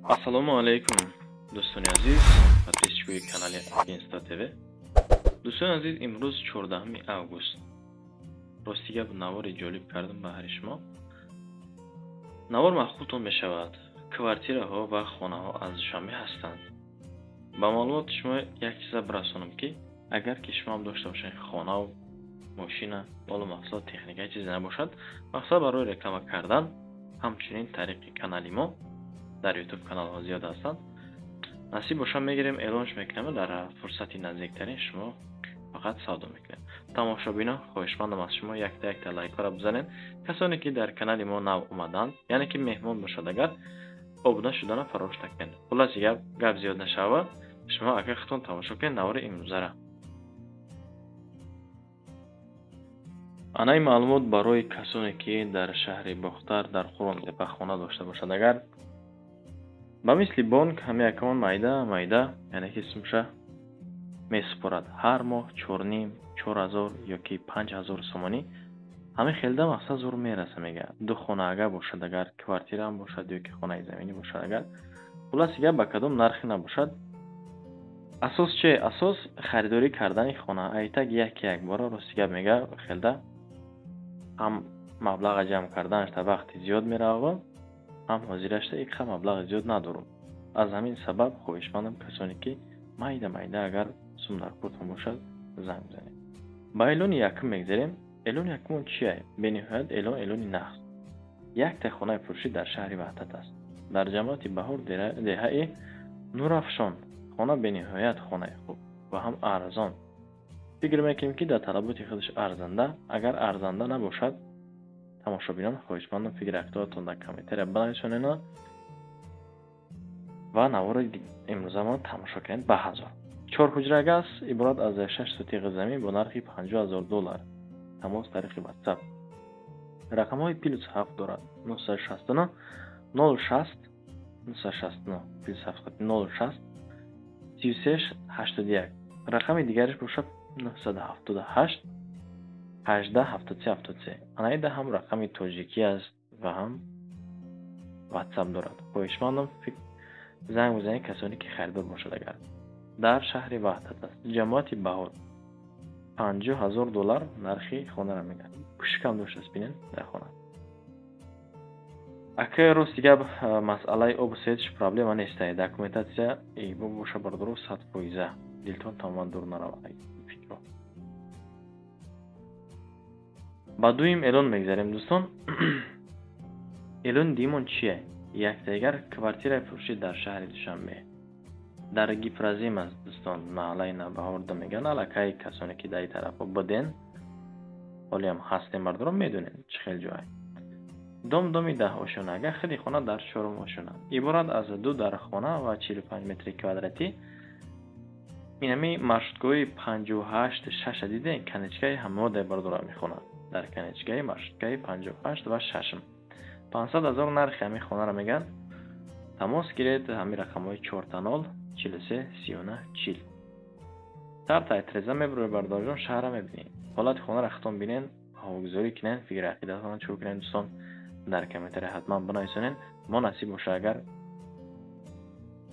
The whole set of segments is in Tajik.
Ассалому алайкум, дӯстони азиз, подписчикои канали Агентство ТВ. Дӯстони азиз, имрӯз 14 август. Рости гап, навори ҷолиб кардам ба ҳари шумо. Навор маъқултон мешавад. Квартираҳо ва хонаҳо аз Душанбе ҳастанд. Ба маълумоти шумо як чиза бирасонам, ки агар ки шумо ҳам дошта бошед хонаву мошина, молу маҳсулот, техника, чизе набошад, мақсад барои реклама кардан, ҳамчунин тариқи канали мо дар YouTube каналҳо зиёд ҳастанд. Насиб боша, мегирем, эълонш мекунем, дар фурсати наздиктарин шумо фақат савдо мекунем. Тамошобино, хоҳишмандам аз шумо якта якта лайкҳоро бизанед. Касоне ки дар канали мо нав омаданд, яъне ки меҳмон бошад, агар обуна шудана фаромӯш накунед. Хулоси гап, гап зиёд нашава, шумо агар худтон тамошо кунед навори имрӯзара. Анаи маълумот барои касоне ки дар шаҳри Бохтар дар Қурғонтепа хона дошта бошад, агар ба мисли бонк ҳама якамон майда майда, яъне ки сумша месупорад. Ҳар моҳ 4,5, 4,000 ёки 5,000 сомонӣ ҳамин хелда мақсад зур мераса, мега. Ду хона агар бошад, агар квартираам бошад ёки хонаи заминӣ бошад, агар хулоси гап, ба кадом нархе набошад, асос че? Асос харидорӣ кардани хона. Айтак як як бора, рости гап, мега, хелда ҳам маблаға ҷамъ карданаш та вақти зиёд мерава, ҳам ҳозирашта иқа маблағи зиёд надорум. Аз ҳамин сабаб хоҳишмандам, касоне ки майда майда агар сум дар куртон бошад, занг бизанед. Ба эълони якум мегзарем. Эълони якумон чие? Бениҳоят эълон, эълони нағз. Якта хонаи фурӯшӣ дар шаҳри Ваҳдат аст. Дар ҷамоати Баҳор, деҳаи Нурафшон. Хона бениҳоят хонаи хуб ва ҳам арзон. Фикр мекунем, ки дар талаботи худаш арзанда. Агар арзанда набошад, тамошобинон, хоҳишмандам фикри ақидаатон дар комментария бинависонед ва навори имрӯзамон тамошо кунед. Ба ҳазор. Чор ҳуҷрага аст, иборат аз 6 сотиғи замин бо нархи 50,000 доллар. Тамос тариқи WhatsApp. Рақамҳои +7 дорад: 969 060 969 +7 060 33 81. Рақами дигараш бошад 978 18 73 73. Анаида ҳам рақами тоҷикӣ аст ва ҳам WhatsApp дорад. Хоҳишмандам, занг бизанед, касоне ки харидор бошад агар. Дар шаҳри Ваҳдат аст, ҷамоати Баҳор. 50,000 доллар нархи хонаро мегӯянд. Кӯшикам доштааст, бинед, дар хона. Ака, рости гап, масъалаи обу светш проблема нестае. Документатсия ибо боша, бардору, 100%. Дилтон тамоман дур наравад фикро. Ба дуюм эълон мегзарем, дӯстон. Эълони дуюмон чие? Якдигар квартираи фурӯшӣ дар шаҳри Душанбе. Дар Гипрозем аст, дӯстон, маҳаллаи Навбаҳорда мегӯянд. Аллакай касоне ки дар ин тарафҳо буден, ҳолиам ҳастем, бардорон, медонед чӣ хел ҷое. Дом доми 10 ошёна, агар худи хона дар чорум ошёна. Иборат аз ду дархона ва 45 метри квадратӣ. Инами маршрутгоҳи 58 шаша дидем, конечкаи ҳамодай, бардора, мехонад. Дар конечкаи маршруткаи 58 ва шашм. 500,000 нархи ҳамин хонаро мегӯянд. Тамос гиред ҳамин рақамҳои: 00 43 39 40. Сар тайтреза мебурӯи, бардорҷон, шаҳрра мебинед. Ҳолати хонаро худтон бинед, ҳавогузорӣ кунед, фикри ақидатонро чур кунед, дӯстон, дар комментария ҳатман бинависонед. Мо насиб боша, агар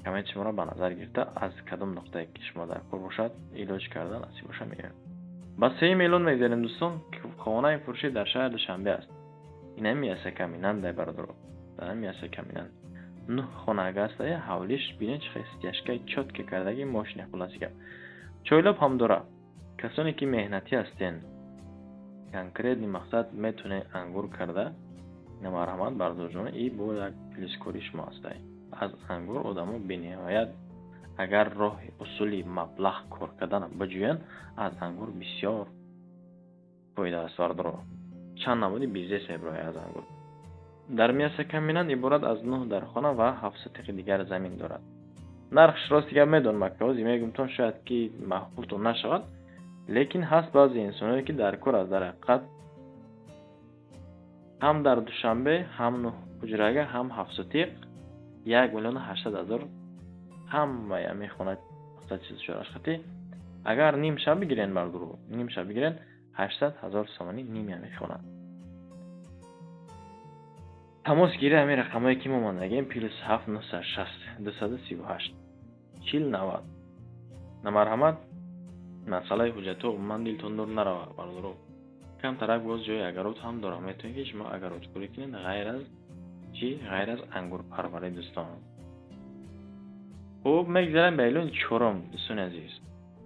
комменти шуморо ба назар гирифта, аз кадом нуқтае ки шумо дар кор бошад, илоҷ карда, насиб боша, меоем. Ба сеюм эълон мегзарем, дӯстон. Хонаи фурӯшӣ дар шаҳри Душанбе аст. Инами Мясокомбинат, бародаро. Дар Мясокомбинат. Нӯҳ хонага аст, ҳавлиш бинед, чӣ хел стяжкаи чётко кардаги, мошина, хулоси гап. Чойлоб ҳам дорад. Касоне ки меҳнатӣ ҳастен, конкретный мақсад метавонед ангур карда, марҳамат, бардорҷон, и бо як плюскори шумо ҳастай. Аз ангур одамо бениҳоят, агар роҳи усули маблағ кор кардана биҷӯянд, аз ангур бисёр фоида аст, бардоро. Чанд намуди бизнес мебирояд аз ангур. Дар Мясокомбинат иборат аз нӯҳ дархона ва 7 сотиқи дигар замин дорад. Нархш, рости гап, медонам, ака, ҳозир мегӯмтон, шояд ки маъқултон нашавад, лекин ҳаст баъзе инсоное ки дар кор аст. Дар ҳақиқат ҳам дар Душанбе, ҳам нӯҳ ҳуҷрага, ҳам 7 сотиқ, 1 800 000 ҳамаи ҳамин хона чизшораш хати. Агар ним шаб бигирен, бардуру, ним шаб бигирен, 800 000 сомонӣ ними ҳамин хона. Тамос гиред ҳамин рақамҳое ки мо мондагем: +7 960 238 40 90. Намарҳамат, масъалаи ҳуҷҷатҳо умуман дилтон дур наравад, бародаро. Камтарак боз ҷои агарот ҳам дорам. Метавонед ки шумо агароткорӣ кунед, ғайр аз чӣ? Ғайр аз ангурпарварӣ, дӯстон. Хуб, мегзарем ба эълони чорум, дӯстони азиз,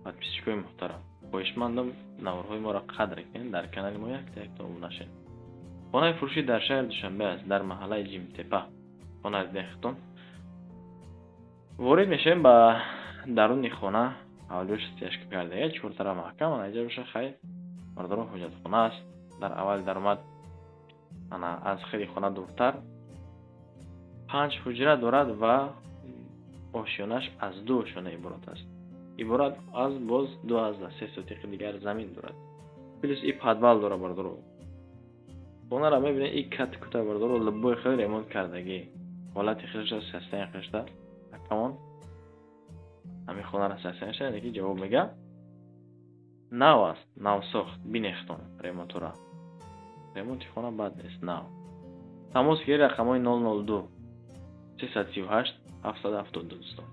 подписчикои муҳтарам. Хоҳишмандам, наворҳои моро қадр кунед, дар канали мо якта якта обуна шавед. Хонаи фурӯшӣ дар шаҳри Душанбе аст, дар маҳаллаи Ҷимтепа. Хона дидем. Ворид мешавем ба даруни хона. Ҳавлиёш стяжка кардага, чор тараф маҳкам. Ана инҷа боша, хай, бародаро, ҳоҷатхона аст. Дар аввали даромад, ана аз хели хона дуртар 5 ҳуҷра дорад ва ошёнаш аз 2 ошёна иборат аст. Иборат аз боз 2.3 сотиқи дигар замин дорад. Плюс и подвал дорад, бародаро. Хонаро мебинед, и кат кута, бародаро, либои хеле ремонт кардагӣ. Ҳолати хелша, состояние хелша, акамон ҳамин хонаро состояние яъне ки ҷавоб мега. Нав аст, навсохт, бинехтон ремонтора. Ремонти хона бад нест, нав. Тамос гиред рақамҳои 002 338 772, дӯстон.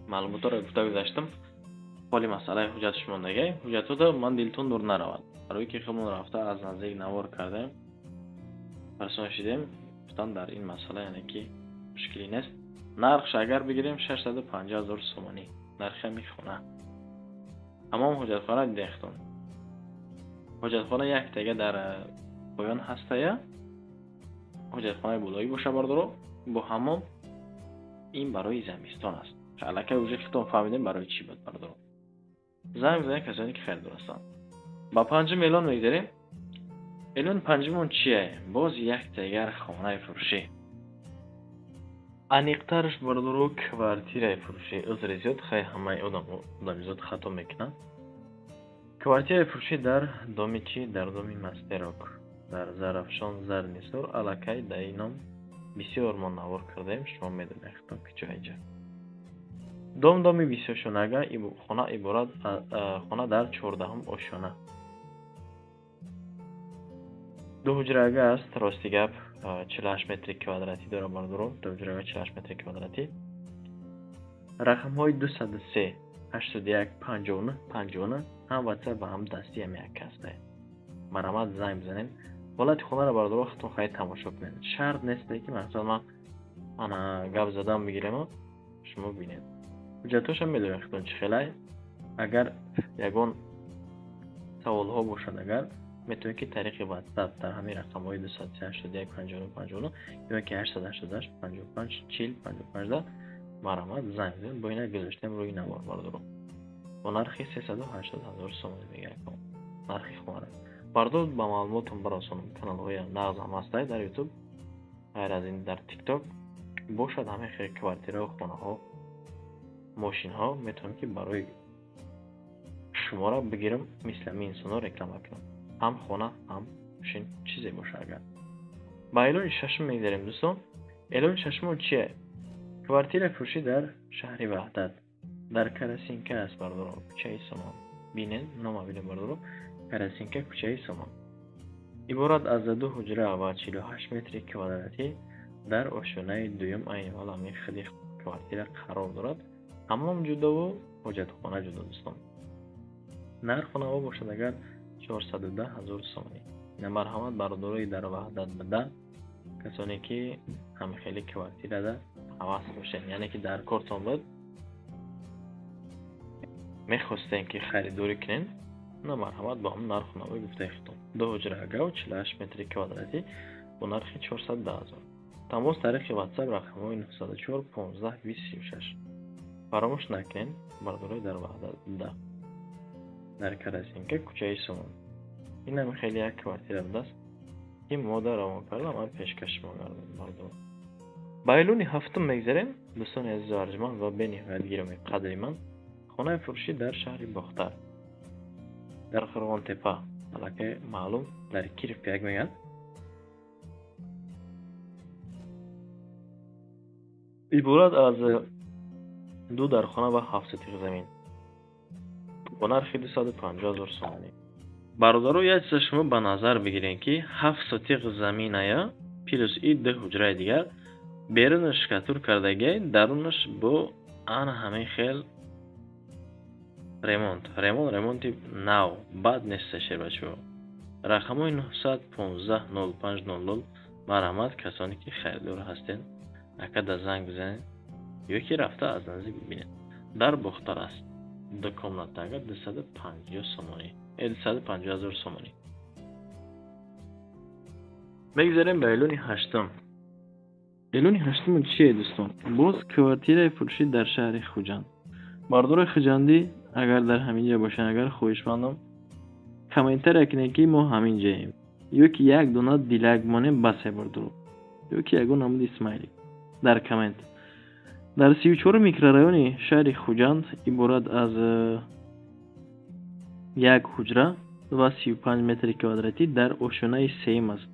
Маълумотҳоро гуфта гузаштам. Ҳоли масъалаи ҳуҷҷатш мондагай. Ҳуҷҷатҳода ман дилтон дур наравад. Барои ки худмон рафта аз наздик навор кардем, парсон шидем, гуфтан дар ин масъала яъне ки мушкилӣ нест. Нархш агар бигирем 650 000 сомонӣ. Нархи ҳамин хона. Ҳамон ҳуҷҷатхона дидехтон. Ҳуҷҷатхона яктага дар поён ҳастая. Ҳуҷҷатхонаи болоӣ боша, бародаро, бо ҳамон ин барои замистон аст. Аллакай уже худтон фаҳмидем барои чӣ буд, бародаро. Занг бизанед касоне ки харидор ҳастанд. Ба панҷум эълон мегзарем. Эълони панҷумон чие? Боз яктагар хонаи фурӯшӣ. Аниқтараш, бародаро, квартираи фурӯшӣ. Узри зиёд, хай, ҳамаи одамизод хато мекунанд. Квартираи фурӯшӣ дар доми чӣ? Дар доми Мастерок. Дар Зарафшон Зарнисор. Аллакай дар ин ном бисёр мо навор кардаем, шумо медонед худтон куҷо инҷа. Дом доми бисёршонага, хона иборат хона дар 14-ум ошёна. 2 ҳуҷрага аст, рости гап, 48 метри квадратӣ дорад, бародаро, 2 ҳуҷрага 48 метри квадратӣ. Рақамҳои 203 81 59 59 ҳам WhatsApp ва ҳам дастӣ ҳам як аст. Марҳамат, занг бизанед. Ҳолати хонаро, бародаро, худтон хоҳед тамошо кунед. Шарт нест ки масалан ман ана гап задам бигирему шумо бинед. Ҳуҷҷатҳошам медонед худтон чӣ хелай. Агар ягон саволҳо бошад, агар метавонед ки тариқи WhatsApp дар ҳамин рақамҳои 203 81 59 59 ё ки 888 55 40 55 марҳамат занг бизанед. Бо ина гузоштем рӯи навор, бародаро. Бо нархи 380 000 сомонӣ мегирад нархи хона. Бародаро, ба маълумотон барасонам, каналҳои нағз ҳам ҳастанд дар YouTube, ғайр аз ин дар TikTok бошад ҳамин хел квартираҳо, хонаҳо, мошинҳо метавонам ки барои шуморо бигирам, мисли ҳамин инсонҳо реклама кунам. Ҳам хона, ҳам мошин, чизе боша агар. Ба эълони шашум мегзарем, дӯстон. Эълони шашумон чие? Квартира фурӯшӣ дар шаҳри Ваҳдат, дар Карасинка аст, бародаро, кӯчаи Сомон. Бинед, нома бинед, бародаро, Карасинка, кӯчаи Сомон. Иборат аз 2 ҳуҷра ва 48 метри квадратӣ дар ошёнаи дуюм айни ҳол ҳамин худи квартира қарор дорад. Ҳаммом ҷудову ҳоҷатхона ҷудо, дӯстон. Нарх хонаҳо бошад агар 410 000 сомонӣ. Марҳамат, бародарои дар Ваҳдат буда, касоне ки ҳамин хели квартирада ҳавас бошед, яъне ки дар кортон буд, мехостем ки харидорӣ кунед, на марҳамат бо ҳамин нарху навои гуфтаи худтон. 2 ҳуҷрага ва 48 метри квадратӣ бо нархи 410 000. Тамос тариқи WhatsApp рақамҳои 904 15 20 36. Фаромӯш накунед, бародарои дар Ваҳдат буда, дар Карасинка, кӯчаи Сомон. Ин ҳам хеле як квартира будааст ки мода равон кардам ва пешкаш шумо кардам, бародаро. Ба эълони ҳафтум мегзарем, дӯстони азизу арҷманд ва бениҳоят гиромии қадри ман. Хонаи фурӯшӣ дар шаҳри Бохтар, дар Қурғонтепа, аллакай маълум, дар Киров як мегӯянд. Иборат аз 2 дархона ва 7 сотиқ замин бо нархи 250 000 сомонӣ. Бародаро, як чиза шумо ба назар бигиред ки 7 сотиқ заминая Плюс и ду ҳуҷраи дигар. Берунаш штукатур кардагиай, дарунаш бо ана ҳамин хел ремонт. Ремонти нав, бад неста, шербачаҳо. Рақамҳои 915 05 00. Марҳамат, касоне ки харидор ҳастед, акада занг бизанед ё ки рафта аз наздик бибинед. Дар Бохтар аст. Ду комната агар 250 сомонӣ, 250 ҳазор сомонӣ. Мегзарем ба эълони ҳаштум. Эълони ҳаштум чие, дӯстон? Боз квартираи фурӯшӣ дар шаҳри Хуҷанд. Бардорои хуҷандӣ агар дар ҳамин ҷо бошанд, агар хоҳишмандам, комментария кунед, ки мо ҳамин ҷоем, ё ки як дона дилак монем, басе, бардоро, ё ки ягон намуди смайлик дар коммент. Дар 34 микрорайони шаҳри Хуҷанд иборат аз як ҳуҷра ва 35 метри квадратӣ дар ошёнаи сеюм аст.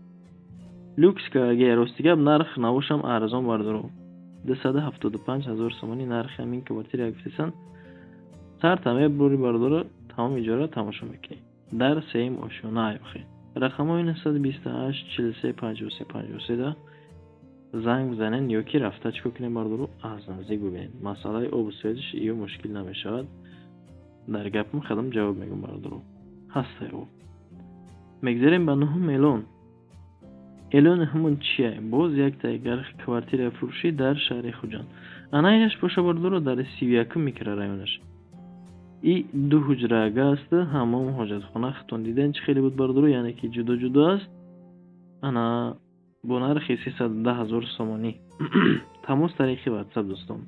Люкс каге, рости гап, нарх навошам арзон, бардоро. 275 ҳазор сомонӣ нархи ҳамин квартира гуфтесан. Сарта мебурӣ, бардоро, тамоми иҷора тамошо мекунӣ. Дар сеюм ошёна охи. Рақамҳои 928 43 53 53 да занг бизанед ё ки рафта чӣ кор кунед, бардоро, аз наздик бибинед. Масъалаи обу светиш ё мушкил намешавад. Дар гапам хадам ҷавоб мегӯм, бардоро. Ҳастай об. Мегзарем ба нуҳум эълон. Эълони ҳамон чия? Боз як дигар квартираи фурӯшӣ дар шаҳри Хуҷанд. Анаинаш боша, бардоро, дар 31-ум микрорайонаш. И ду ҳуҷрага аст, ҳамом, ҳоҷатхона. Худтон дидем, чӣ хеле буд, бардоро, яъне ки ҷудо ҷудо аст. Ана бо нархи 310 ҳазор сомонӣ. Тамос тариқи ватсап, дӯстон.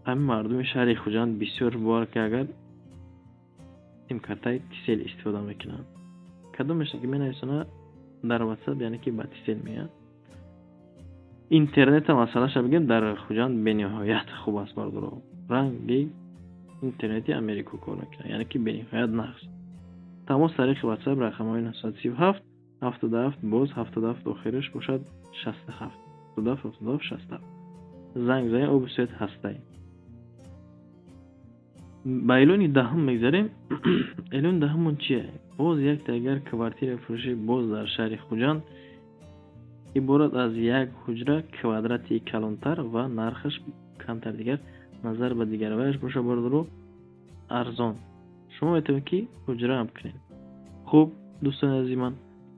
Ҳамин мардуми шаҳри Хуҷанд бисёр бовар ки агар симкартаи Тисел истифода мекунанд. Кадомеше ки менависона дар ватсап, яъне ки ба Тисел меяд. Интернета масъалаша бигем, дар Хуҷанд бениҳоят хуб аст, бардоро. Ранги интернети Америко кор мекунад, яъне ки бениҳоят нағз. Тамос тариқи ватсап, рақамҳои 937 77, боз 77, охираш бошад 67, 77 77 67. Занг бизанед, обу свет ҳастай. Ба эълони даҳум мегзарем. Эълони даҳумон чие? Боз як дигар квартираи фурӯшӣ, боз дар шаҳри Хуҷанд, иборат аз як ҳуҷра, квадрати калонтар ва нархаш камтар дигар назар ба дигарваяш боша, бардоро, арзон. Шумо метавонед ки ҳуҷраам кунед. Хуб, дӯстони азизи ман,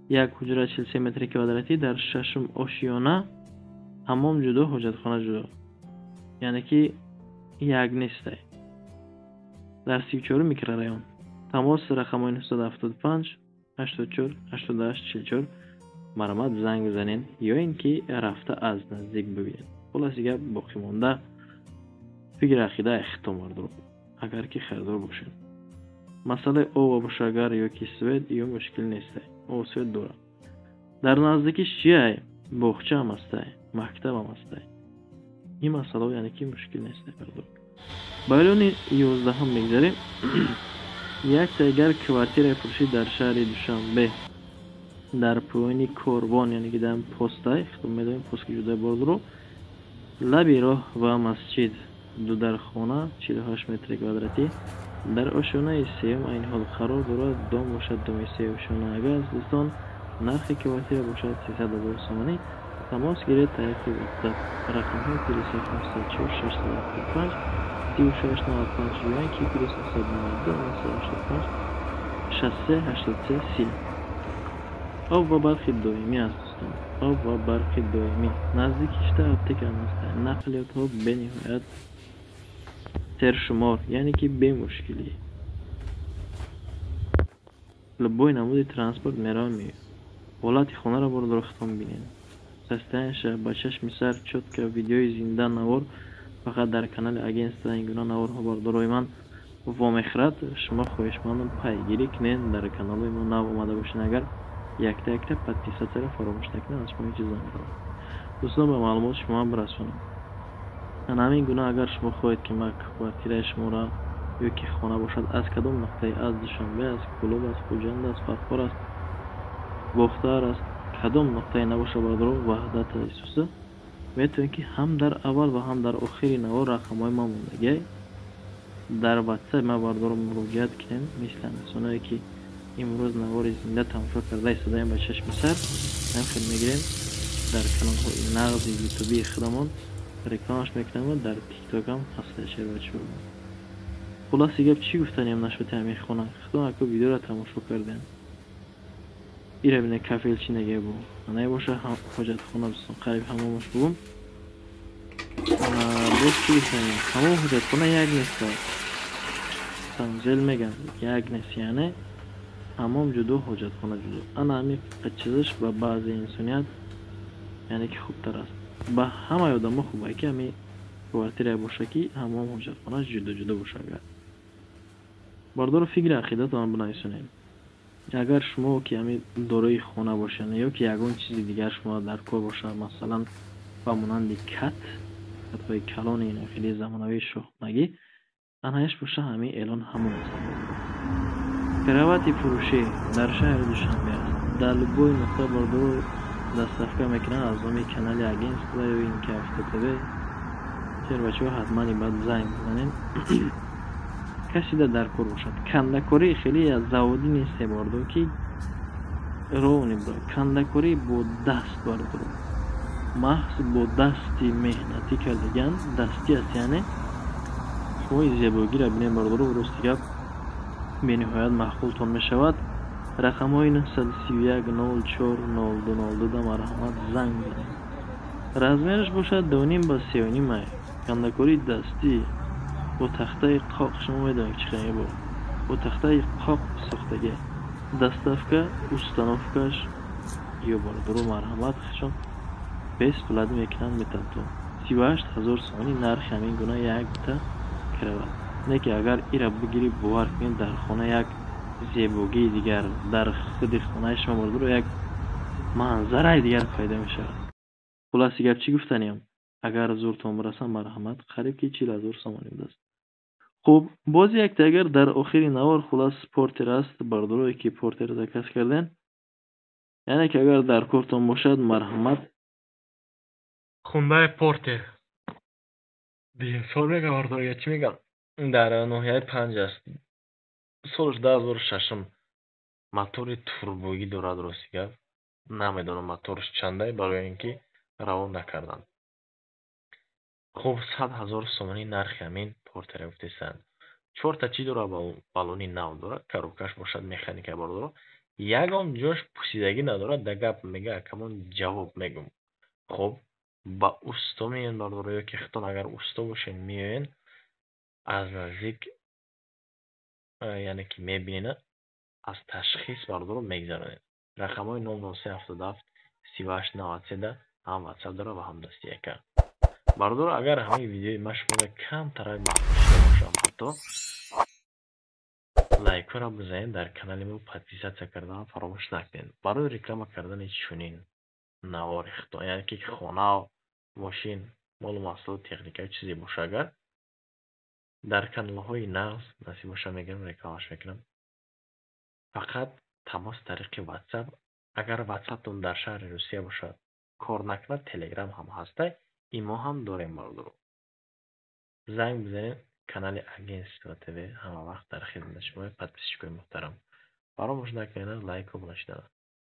як ҳуҷра 43 метри квадратӣ дар шашум ошёна, ҳаммом ҷудо, ҳоҷатхона ҷудо, яъне ки як нестай. Дар 34 микрорайон. Тамос рақамҳои 975 84 88 44. Марҳамат, занг бизанед ё ин ки рафта аз наздик бибинед. Хулоси гап, боқӣ монда фикр ақидаи худтон, бардоро, агар ки харидор бошед. Масъалаи об боша агар ё ки свет, ё мушкил нестай. Об, свет дорад. Дар наздикиш чиай? Боғчаам ҳастай, мактабам ҳастай. Ин масъалаҳо яъне ки мушкил нестай, бардоро. Ба эълони 11-ум мегзарем. Як дигар квартираи фурӯшӣ дар шаҳри Душанбе, дар поёни корвон, яъне ки дар постай, худтон медонем, пост ки ҷудои, бардоро, лаби роҳ ва масҷид, дудархона, 48 метри квадратӣ дар ошёнаи сеюм айни ҳол қарор дорад. Дом бошад, доми се ошёнаага аст, дӯстон. Нархи квартира бошад 300 ҳазор сомонӣ. Тамос гиред тариқи ватсап, рақамҳои +7 904 675 36 95 ё ин ки +992 985 63 83 30. Об ва барқи доимӣ аст, дӯстон, об ва барқи доимӣ. Наздикишта аптека ҳам аст. Нақлиётҳо бениҳоят сершумор, яъне ки бемушкилӣ любой намуди транспорт меравад, меояд. Ҳолати хонаро бардоро, худтон бинед, состоянияша ба чашми сар, чётко видеои зинда навор фақат дар канали агентства ин гуна наворҳо, бардорои ман, вомехӯрад. Шумо хоҳишмандам, пайгирӣ кунед. Дар каналҳои мо нав омада бошед агар, якта якта подписатьсяро фаромӯш накунед, аз шумо ҳеҷ чиз намеравад. Дӯстон, ба маълумоти шумо ҳам бирасонам, ана ҳамин гуна агар шумо хоҳед, ки ман квартираи шуморо ё ки хона бошад, аз кадом нуқтаи аз Душанбе аст, Кӯлоб аст, Хуҷанд аст, Фархор аст, Бохтар аст, кадом нуқтае набошад, бардоро, Ваҳдат исуса, метавонед, ки ҳам дар аввал ва ҳам дар охири навор рақамҳои ман мондагиай, дар ватсап ман, бардоро, муроҷиат кунед. Мисли ҳаминсоное ки Имрӯз навори зинда тамошо карда истодаем ба чашми сар. Ҳам хел мегирем, дар каналҳои нағзи ютубии худамон рекламаш мекунем, дар Тиктокам ҳаста, шербачаҳо. Хулоси гап, чӣ гуфтанем нашоти ҳамин хона? Худо ака, видеоро тамошо кардем. Ира бине, кафел чӣ неге бу. Анае боша ҳоҷатхона, дӯстон, қариб ҳамомаш бугум. Боз чӣ гуфтанем? Ҳамон ҳоҷатхона як нест, санузел меган, як нест, яъне ҳамом ҷудо, ҳоҷатхона ҷудо. Ана ҳамин чизаш ба баъзе инсоният, яъне ки, хубтар аст. Ба ҳамаи одамо хуб, ки ҳамин квартирае боша, ки ҳамом, ҳоҷатхонааш ҷудо ҷудо боша. Агар бардору фикри ақидатон бинависонед, агар шумо ки ҳамин дорои хона бошед ё ки ягон чизи дигар шумо дар кор бошад, масалан, ба монанди катҳои калони хеле замонавии шоҳонагӣ, анаяш боша, ҳамин эълон ҳамон аст. Кровати фурӯшӣ дар шаҳри Душанбе аст. Дар любой нуқта, бардору, доставка мекунанд аз номи канали агентство ё ин ки Авто ТВ. Шербачаҳо, ҳатман баъд занг бизанем, касида дар кор бошад. Кандакорӣ хеле аз заводӣ несте, бардор, ки ровни бро, кандакорӣ бо даст, бардор, маҳз бо дасти меҳнатӣ кардаган, дастӣ аст. Яъне шумо зебогиро бинем, бардору, рости гап, бениҳоят маъқултон мешавад. Рақамҳои 931 04 02 02 да марҳамат, занг занед. Размераш бошад 2,5 ба 3,5 ай. Кандакории дастӣ бо тахтаи қоқ, шумо медонед, чӣ хел бо тахтаи қоқ сохтагӣ. Доставка, установкаш ё, бародаро, марҳамат, чун бесплатно мекунанд, метавон. 38 000 сомонӣ нархи ҳамин гуна якта кровать. Не ки агар ира бигирӣ, бовар кунед, дар хона як зебогии дигар, дар худи хонаи шумо, бародаро, як манзараи дигар пайдо мешавад. Хулоси гап, чӣ гуфтаниям? Агар зуртон бирасад, марҳамат, қариб ки 40 000 сомонӣ будааст. Хуб, боз якта агар дар охири навор, хулас, портер аст, бародарое ки портер заказ кардем, яъне ки агар дар кортон бошад, марҳамат. Хундаи Портер димсол мегам, бародаро, я чӣ мегам, дар ноҳияи Панҷ аст, солаш 2006-ум, мотори турбогӣ дорад. Рости гап, намедонам, мотораш чандай, барои ин ки равон накарданд. Хуб, 100 000 сомонӣ нархи ҳамин портера гуфтесанд. Чорта чӣ дорад, баллони нав дорад, коробкаш бошад механика, бародаро, ягон ҷош пусидагӣ надорад. Да гап мега, акамон ҷавоб мегум. Хуб, ба усто меоен, бародаро, ё ки худтон агар усто бошед, меоен, аз наздик, яъне ки мебинед, аз ташхис, бародаро, мегзаронед. Рақамҳои 003 77 38 93 да ҳам Ватсап дорад ва ҳам дасти яка. Бародаро, агар ҳамаи видеои ман шуморо камтарак маъқул шуда бошам, ҳатто лайкҳоро бизанед, дар канали мо подписаться кардан фаромӯш накунед. Барои реклама кардани чунин навори худтон, яъне ки хона, мошин, молу маҳсулот, техника, чизе боша, агар дар каналҳои нағз насиб боша, мегирам, рекламаш мекунам. Фақат тамос тариқи Ватсап. Агар Ватсаптон дар шаҳри Русия бошад, кор накунад, Телеграм ҳам ҳастай, имо ҳам дорем, бародаро, занг бизанед. Канали Агентство ТВ ҳама вақт дар хидмати шумо, подписчикои муҳтарам. Фаромӯш накунед лайку обуна шудан.